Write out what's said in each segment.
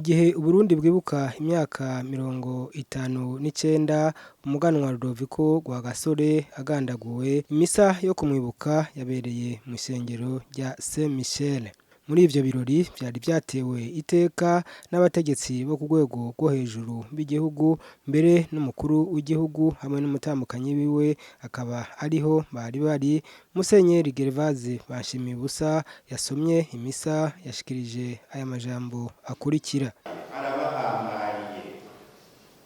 Mu gihe Uburundi bwibuka imyaka 59 umuganwa Rudoviko Rwagasore agandaguwe, imisa yo kumwibuka yabereye mu isengero rya Saint Michel. Muri ivyo birori vyari vyatewe iteka n'abategetsi bo ku rwego rwo hejuru b'igihugu, mbere n'umukuru w'igihugu hamwe n'umutambukanyi wiwe akaba ariho bari bari. Musenyeri Gervase Banshimibusa yasomye imisa yashikirije aya majambo akurikira. Arabahambariye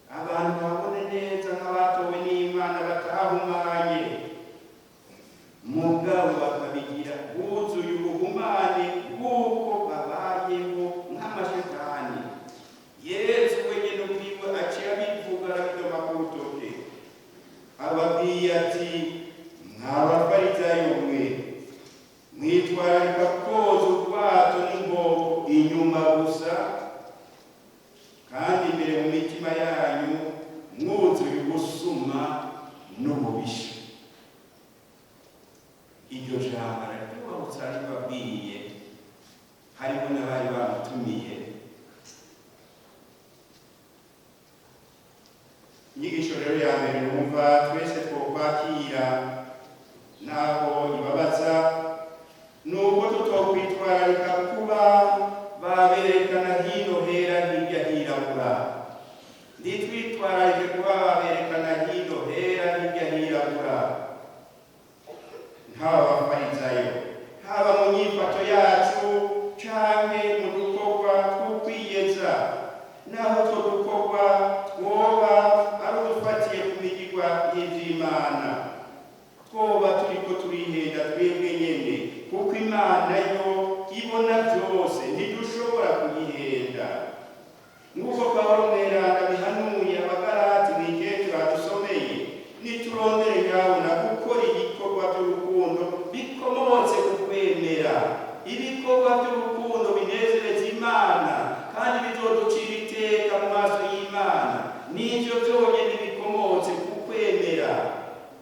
abantu babone neza nk'abatowe n'Imana batahumanye, mugabo bakabigira buzuye ubuhumane bw'uko babayeho nk'amashetani. Yesu wenyine ubwiwe aciye abivuga, arabidoma ku rutoke, ababwiye ati: "Mwa Bafarizayo mwe, mwitwararika koza ubwato n'inkoko inyuma gusa, kandi imbere mu mitima yanyu mwuzuye ubusuma n'ububisha." Iryo jambo araryubahutse, araribabwiye, harimo n'abari bamutumiye. Inyigisho rero ya mbere numva twese twokwakira, naho ibabaza, ni uko tutokwitwararika kuba baberekana hino hera hirya hirabura. Ntitwitwararike kuba baberekana hino hera hirya hirabura nk'aba Bafarizayo, haba mu nyifato yacu canke mu dukorwa tw'ukwiyeza, naho utwo dukorwa twoba ari udufatiye ku migirwa y'ivy'Imana, twoba turiko turihenda twebwe nyene, kuko Imana yo ibona vyose, ntidushobora kuyihenda. Nk'uko Pawulo mweranda bihanuye Abagarati mw'ikete badusomeye, niturondere nyabona gukora ibikorwa by'urukundo bikomotse ku kwemera, ibikorwa by'urukundo binezereza Imana kandi bizoducira iteka mu maso y'Imana. N'ivyo vyonyene bikomotse ku kwemera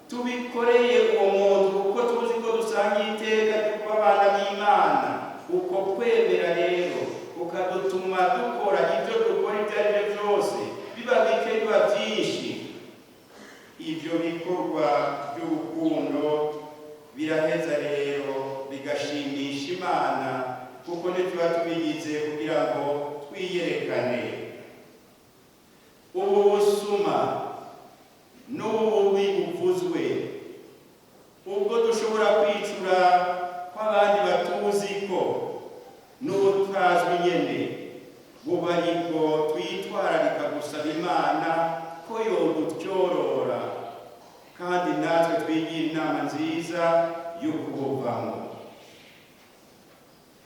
tubikoreye uwo muntu, kuko tuzi ko dusangiye iteka ryo kuba abana b'Imana. Uko kwemera rero kukadutuma dukora ibyo dukora, ibyo ari byo byose, biba bike, biba byinshi. Ibyo bikorwa by'urukundo biraheza rero bigashimisha Imana, kuko ntituba tubigize kugira ngo twiyerekane. Ubu busuma n'ububi buvuzwe, ubwo dushobora kwicura ko abandi batuzi ko n'ubutazwi nyene, buba ariko twitwararika gusaba Imana ko yodutyorora, kandi natwe twigira inama nziza yo kubuvamo.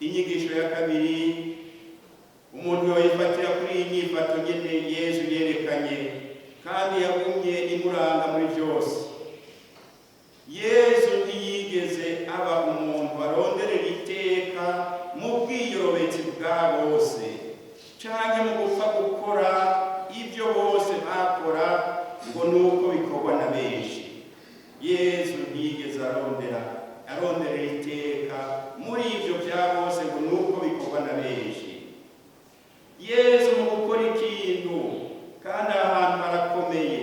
Inyigisho ya kabiri umuntu yoyifatira kuri iyi nyifato nyene Yesu yerekanye kandi yagumye imuranga muri byose. Yesu ntiyigeze aba umuntu aronderera iteka mu bwiyorobetsi bwa bose canke mu gupfa gukora ibyo bose bakora ngo nuko bikorwa na benshi. Yesu ntiyigeze aronderera iteka muri ivyo bya bose ngo nuko bikorwa na benshi. Yesu mu gukora ikintu, kandi ahantu harakomeye,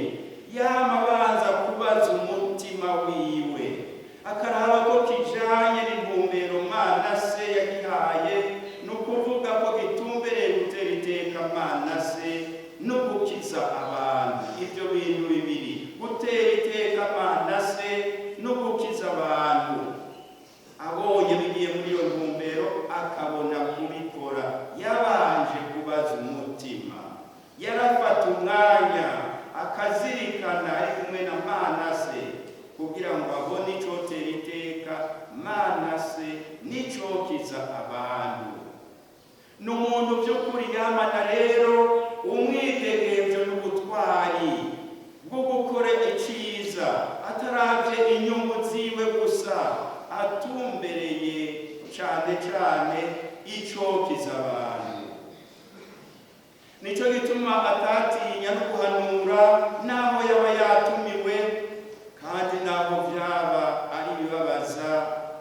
yama abanza kubaza umutima wiwe, akaraba ko kijanye n'intumbero Mana Se yagihaye, ni ukuvuga ko gitumbereye gutera iteka Mana Se no gukiza abantu. Ibyo bintu bibiri, gutera iteka Mana Se no gukiza abantu, abonye bigiye muri iyo ntumbero akabona kubikora. Yabanje kubaza umutima, yarafata umwanya akazirikana ari kumwe na Mana Se kugira ngo abone icotera iteka Mana Se n'icokiza abantu. Ni umuntu by'ukuri yamana rero umwidegemvyo n'ubutwari bwo gukora iciza ataravye inyungu ziwe gusa, atumbereye cane cane icokiza abantu. Nico gituma atatinya no guhanura naho yaba yatumiwe, kandi naho vyaba ari ibibabaza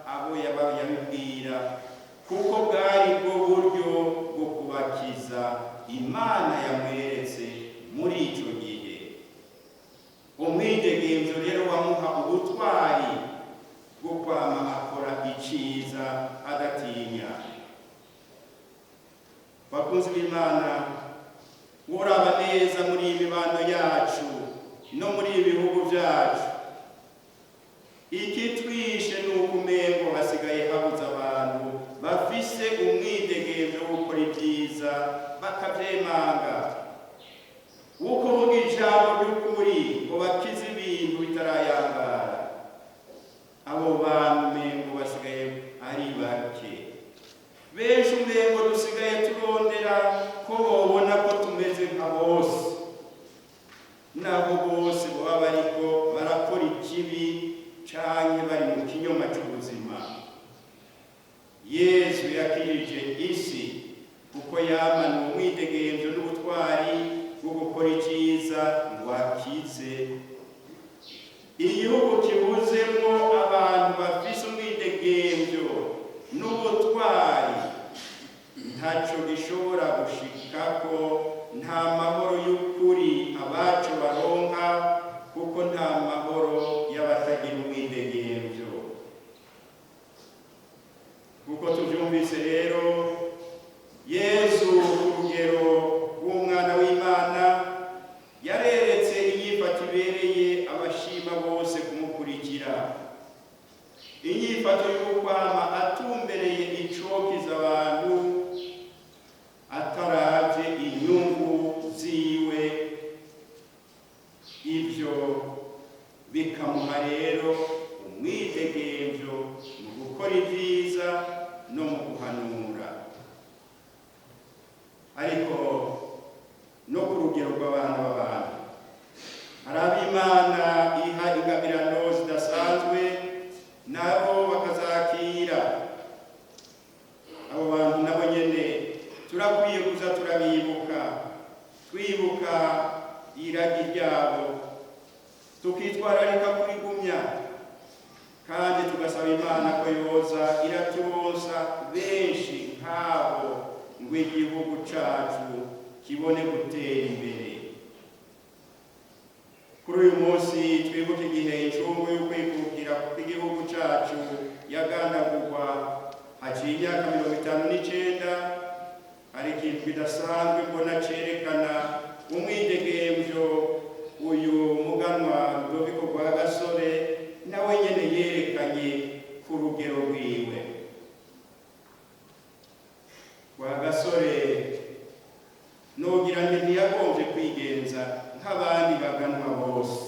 abo yaba yabibwira, kuko bwari bwo buryo bwo kubakiza. neza muri iyi mibano yacu no muri ibi bihugu byacu, ikitwishe ni uko umengo hasigaye habuze abantu bafise umwidegemvyo wo gukora ibyiza bakavyemanga, wo kuvuga ijambo ry'ukuri ngo bakize ibintu bitarayangara. Abo bantu umengo basigaye ari bake. Benshi umengo dusigaye turondera ko bobona ko tumeze nka bose, naho bose boba bariko barakora ikibi canke bari mu kinyoma c'ubuzima. Yesu yakirije isi kuko yamana umwidegemvyo n'ubutwari bwo gukora iciza ngo akize. Igihugu kibuzemwo abantu bafise umwidegemvyo n'ubutwari ntaco gishobora gushikako, nta mahoro y'ukuri abaco baronka, kuko nta mahoro y'abatagira umwidegemvyo. Kuko tuvyumvise rero, Yesu ku rugero rw'umwana w'Imana yareretse inyifato ibereye abashima bose kumukurikira, inyifato y'ukwama atumbereye icokiza abantu ataravye inyungu ziwe. Ivyo bikamuha rero umwidegemvyo mu gukora ivyiza no mu guhanura. Ariko no ku rugero rw'abana b'abantu, hari ab'Imana iha ingabirano zidasanzwe, nabo bakazakira. Abo bantu nabo nyene turakwiye kuza turabibuka, twibuka iragi ryabo, tukitwararika kurigumya, kandi tugasaba Imana ko yoza iraturonsa benshi nk'abo ngo igihugu cacu kibone gutera imbere. Kuri uyu munsi twibuke igihe incungu y'ukwikukira kw'igihugu cacu yagandagurwa, haciye imyaka 59. Hari ikintu kidasanzwe mbona cerekana umwidegemvyo uyu muganwa Rudoviko Rwagasore nawe nyene yerekanye ku rugero rwiwe. Rwagasore nogira nti ntiyagomvye kwigenza nk'abandi baganwa bose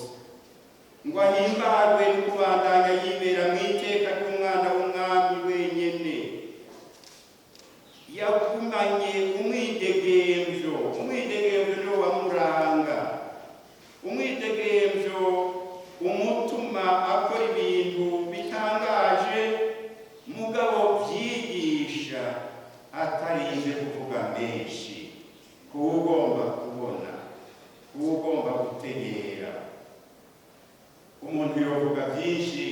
ngo ahimbarwe no kubandanya yibera mw'iteka ry'umwana w'umwami wenyene. Yagumanye umwidegemvyo, umwidegemvyo niwo wamuranga, umwidegemvyo umutuma akora ibintu bitangaje mugabo vyigisha, atarinze kuvuga menshi kuwugomba kubona, kuwugomba gutegera. Umuntu yovuga byinshi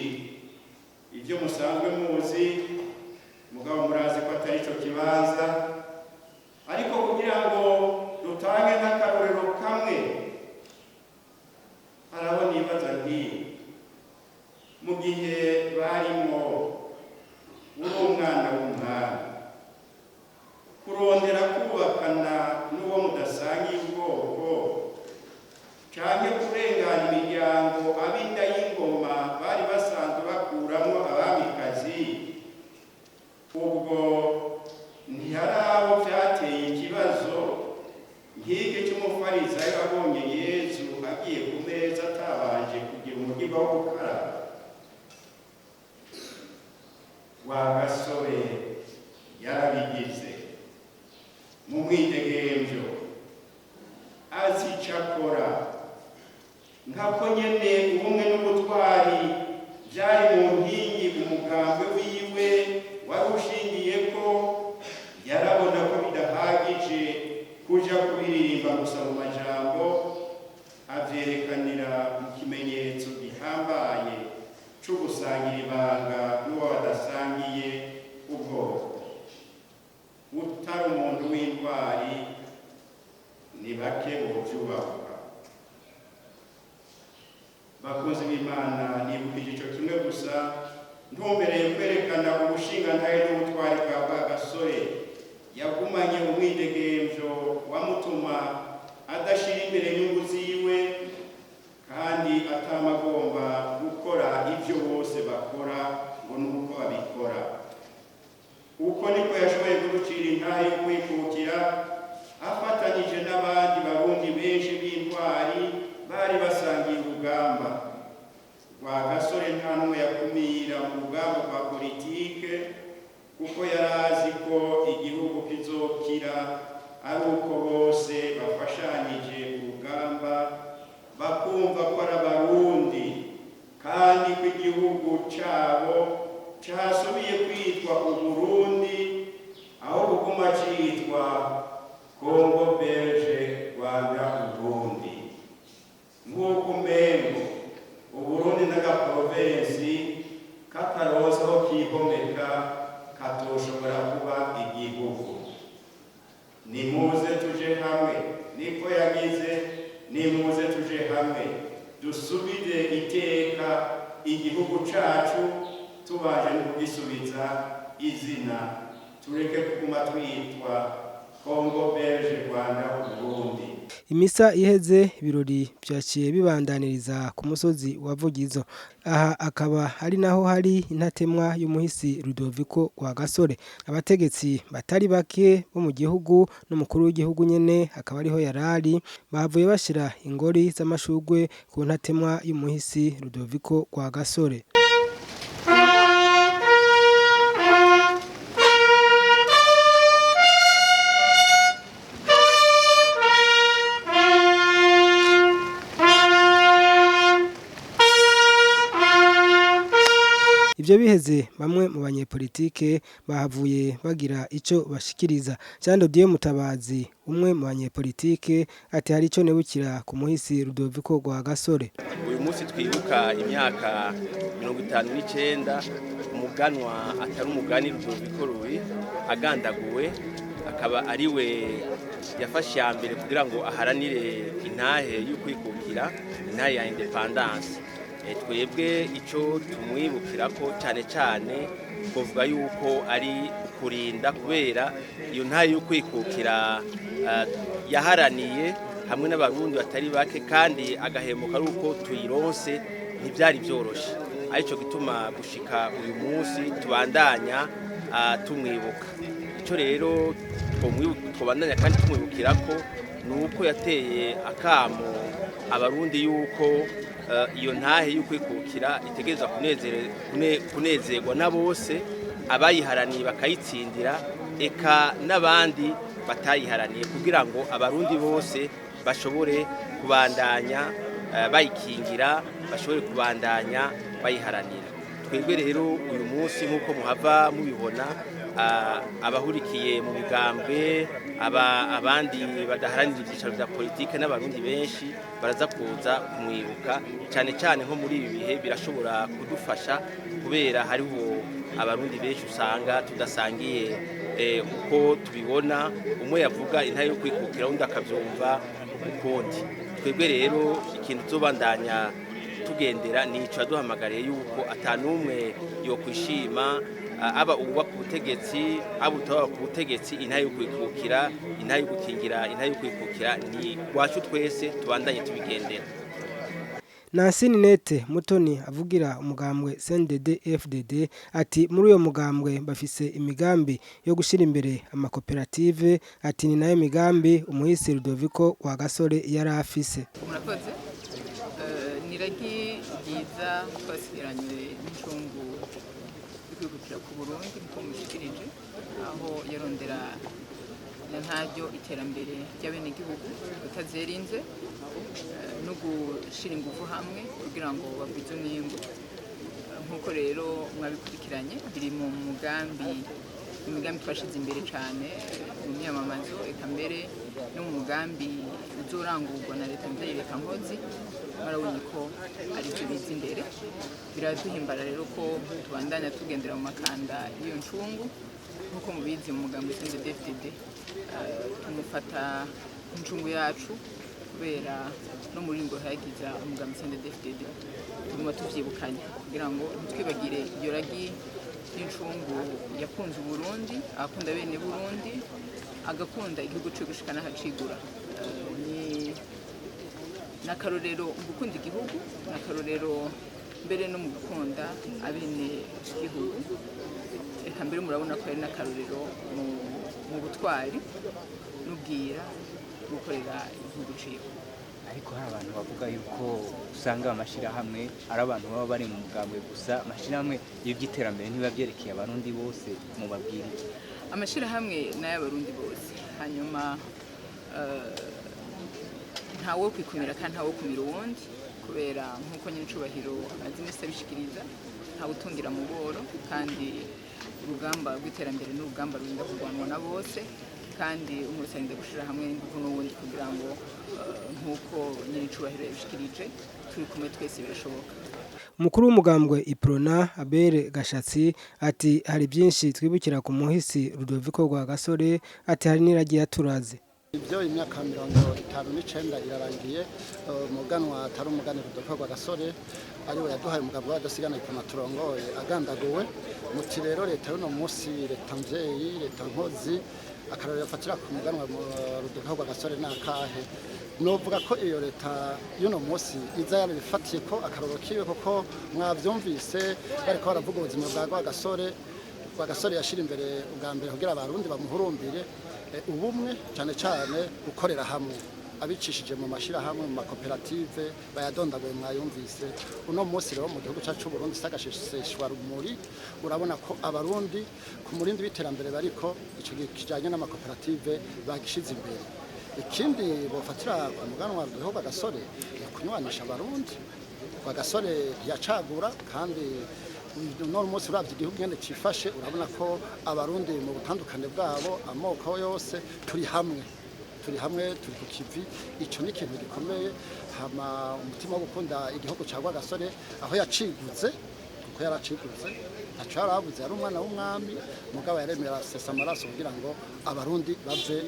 ibyo musanzwe muzi, mugabo murazi ko atari cyo kibanza. Ariko kugira ngo dutange nk'akarorero kamwe, harabo nibaza nti mu gihe barimo uri umwana w'umwami, kurondera kubakana n'uwo mudasangiye ubwoko canke kurengana imiryango ab'inda y'ingoma bari basanzwe bakuramwo abamikazi, ubwo ntihari abo vyateye ikibazo nk'iki c'umufarisayo abonye Yezu agiye ku meza atabanje kugira umugirwa wo gukaraba? Rwagasore yarabigize mu mwidegemvyo, azi ico akora, nkako nyene ubumwe n'ubutwari vyari mu nkingi umugambwe wiwe wari ushingiyeko. Yarabona ko bidahagije kuja kubiririmba gusa mu majambo, avyerekanira mu kimenyetso gihambaye co gusangira ibanga n'uwo badasangiye ubwoko. Utari umuntu w'intwari ni bake bovyubahwa. Bakunzi b'Imana, nibukije ico kimwe gusa ntumbereye kwerekana ubushingantahe n'ubutwari bwa Rwagasore yagumanye umwidegemvyo wamutuma Adashira imbere inyungu ziwe kandi atamagomba gukora ibyo bose bakora ngo nuko babikora. Uko niko yashoboye kuducira intahe yo kwikukira, afatanyije n'abandi Barundi benshi b'intwari bari basangiye urugamba. Rwagasore nta n'umwe yakumira mu rugamba rwa politike, kuko yari azi ko igihugu kizokira ari uko bose bafashanyije urugamba, bakumva ko ari Abarundi kandi ko igihugu cabo casubiye kwitwa Uburundi aho kuguma citwa Congo Belge Rwanda Uburundi. Nk'uko umengo Uburundi n'agaprovensi kataronse aho kigomeka katoshobora kuba igihugu. Nimuze tuje hamwe, niko yagize, nimuze tuje hamwe dusubire iteka igihugu cacu, tubaje no kugisubiza izina, tureke kuguma twitwa Congo Belge Rwanda Uburundi. Imisa iheze, ibirori vyaciye bibandaniriza ku musozi wa Vugizo. Aha akaba ari naho hari intatemwa y'umuhisi Rudoviko Rwagasore. Abategetsi batari bake bo mu gihugu n'umukuru w'igihugu nyene akaba ariho yarari, bavuye bashira ingori z'amashurwe ku ntatemwa y'umuhisi Rudoviko Rwagasore. Ivyo biheze, bamwe mu banyepolitike bahavuye bagira ico bashikiriza. Jean de Dieu Mutabazi, umwe mu banyepolitike, ati hari ico nebukira ku muhisi Rudoviko Rwagasore. Uyu munsi twibuka imyaka 59 umuganwa atari umugani Rudoviko Rui agandaguwe, akaba ariwe yafashe ya mbere kugira ngo aharanire intahe y'ukwikukira, intahe ya independance. Twebwe icyo tumwibukira ko cyane cyane twavuga yuko ari ukurinda, kubera iyo ntahe y'ukwikukira yaharaniye hamwe n'Abarundi batari bake, kandi agahemuka ari uko tuyironse ntibyari byoroshye. Aricyo gituma gushika uyu munsi tubandanya tumwibuka. Icyo rero twobandanya kandi tumwibukira ko ni uko yateye akamo Abarundi yuko iyo ntahe y'ukwikukira itegerezwa kunezerwa na bose, abayiharaniye bakayitsindira, eka n'abandi batayiharaniye, kugira ngo Abarundi bose bashobore kubandanya bayikingira, bashobore kubandanya bayiharanira. Twebwe rero uyu munsi nk'uko muhava mubibona, abahurikiye mu migambwe, abandi badaharanira ibyicaro bya politike n'Abarundi benshi baraza kuza kumwibuka, cyane cyane nko muri ibi bihe birashobora kudufasha, kubera hariho Abarundi benshi usanga tudasangiye uko tubibona. Umwe yavuga intare yo kwikukira, undi akabyumva ukundi. Twebwe rero ikintu tuzobandanya tugendera nico yaduhamagariye, yuko atanumwe yokwishima, aba uba ku butegetsi, aba utaba ku butegetsi, intare yo kwikukira, intare yo gukingira, intare yo kwikukira ni rwacu twese, tubandanye tubigendera. Nancy Ninette Mutoni avugira umugambwe CNDD FDD ati muri uyo mugambwe bafise imigambi yo gushira imbere amakoperative, ati ni nayo migambi umuhisi Rudoviko Rwagasore yari afise. Murakoze. Niragi ryiza twasigaranye n'incungu yo kwikukira ku Burundi, nkuko mubishikirije, aho yarondera na ntaryo iterambere ry'abenegihugu utazerinze no gushira ingufu hamwe kugira ngo bagwize umwimbu. Nk'uko rero mwabikurikiranye, biri mu mugambi, imigambi twashize imbere cyane mu myamamazo, eka mbere no mu mugambi uzorangurwa na leta mvyeyi leta nkozi, barabonye ko ari byo biza imbere. Biraduhimbara rero ko tubandanya tugendera mu makanda y'iyo ncungu. Nk'uko mubizi, mu mugambi CNDD-FDD tumufata nk'incungu yacu, kubera no muri ngo hagiza umugambi CNDD-FDD tuguma tuvyibukanya kugira ngo ntitwibagire iyo ragi y'incungu yakunze Uburundi, agakunda bene Burundi, agakunda igihugu cyo gushika n'ahacigura. Ni Ni akarorero mu gukunda igihugu, ni akarorero mbere no mu gukunda abene gihugu, reka mbere murabona ko ari n'akarorero mu butwari n'ubwira gukorera igihugu ciwe. Ariko hari abantu bavuga yuko usanga amashirahamwe ari abantu baba bari mu mugambwe gusa, amashirahamwe y'iby'iterambere ntibabyerekeye abarundi bose, mubabwira iki? Amashirahamwe ni ay'abarundi bose, hanyuma ntawo kwikumira kandi ntawo kumira uwundi, kubera nk'uko nyine icubahiro amaze iminsi abishikiriza, ntawe utungira mu bworo, kandi urugamba rw'iterambere ni urugamba rurinda kurwanwa na bose, kandi umwe wese arinda gushira hamwe ingufu n'uwundi kugira ngo nk'uko nyine icubahiro yabishikirije, turi kumwe twese birashoboka. Umukuru w'umugambwe Iprona Abel Gashatsi ati hari byinshi twibukira ku muhisi Rudoviko Rwagasore, ati hari n'iragiye yaturaze. Ibyo imyaka 59 irarangiye umuganwa atari umugani Rudoviko Rwagasore ariwe yaduhaye umugabo w'abadasigana Iprona turongoye agandaguwe. Muti rero leta y'uno munsi, leta mvyeyi, leta nkozi, akarorero yafatira ku muganwa Rudoviko Rwagasore ni akahe? Novuga ko iyo leta y'uno munsi iza yarabifatiye ko akarorero kiwe, kuko mwavyumvise bariko baravuga ubuzima bwa Rwagasore. Rwagasore yashira imbere ubwa mbere kugira abarundi bamuhurumbire ubumwe, cyane cyane gukorera hamwe abicishije mu mashirahamwe, mu makoperative bayadondaguye mwayumvise. Uno munsi rero mu gihugu cyacu Burundi sagasheshwa rumuri, urabona ko abarundi ku murindi w'iterambere bariko ico kijanye n'amakoperative bagishize imbere. Ikindi bofatira ku muganwa Rudoviko Rwagasore ni kunywanisha abarundi. Rwagasore ntiyacagura, kandi uno munsi uravye igihugu ingene cifashe, urabona ko abarundi mu butandukane bwabo, amoko yose, turi hamwe, turi hamwe, turi ku kivi. Ico ni ikintu gikomeye. Hama umutima wo gukunda igihugu ca Rwagasore aho yaciguze, kuko yaraciguze, ntaco yarabuze, yari umwana w'umwami, mugabo yaremera asesa amaraso kugira ngo abarundi bave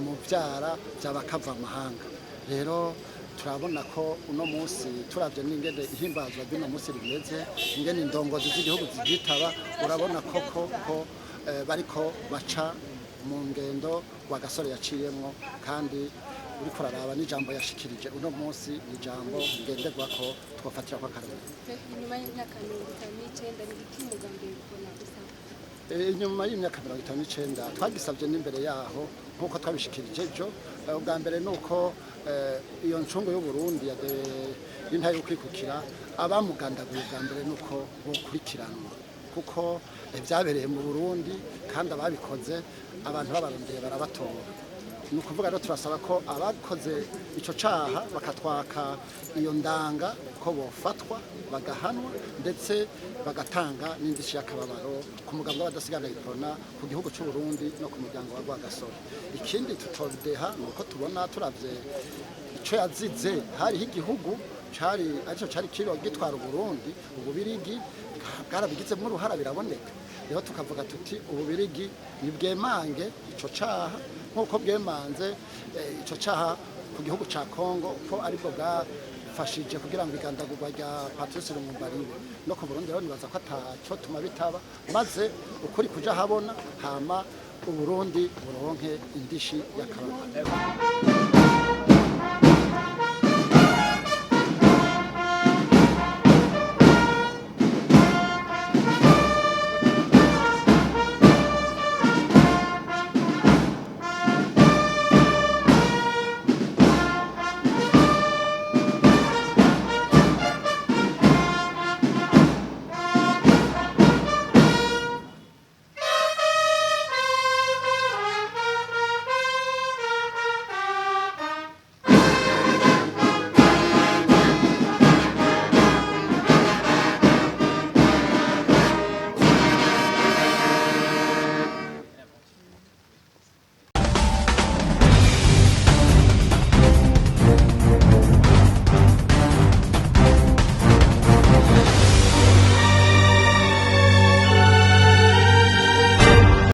mu vyara vy'abakava amahanga. Rero turabona ko uno munsi turavye n'ingene ihimbazwa ry'uno munsi rimeze, ingene indongozi z'igihugu ziryitaba, urabona koko ko bariko baca mu ngendo Rwagasore yaciyemwo, kandi uriko uraraba n'ijambo yashikirije uno munsi ni ijambo ngenderwako twofatira ko akarorero. Inyuma y'imyaka 59 ni iki umugambi ubona usaba? Inyuma y'imyaka 59 twagisabye n'imbere yaho nk'uko twabishikirije ejo. Ubwa mbere ni uko iyo ncungu y'Uburundi y'intare yo kwikukira, abamugandaguye ubwa mbere ni uko bokurikiranwa, kuko byabereye mu Burundi kandi ababikoze abantu babarondeye barabatora. Ni ukuvuga rero turasaba ko abakoze ico caha bakatwaka iyo ndanga ko bofatwa bagahanwa, ndetse bagatanga n'indishyi y'akababaro ku mugambwe w'abadasigana Iprona, ku gihugu c'u Burundi no ku muryango wa Rwagasore. Ikindi tutobideha ni uko tubona turavye ico yazize, hariho igihugu cari arico cari kiro gitwara Uburundi, Ububirigi bwarabigizemwo uruhara biraboneka. Rero tukavuga tuti Ububirigi nibwemange ico caha nk'uko bwemanze ico caha ku gihugu ca Kongo, ko aribwo bwafashije kugira ngo igandagurwa rya Patrice Lumumba ribe no ku Burundi. Rero nibaza ko ataco tuma bitaba, maze ukuri kuja habona, hama Uburundi buronke indishi y'akababaro.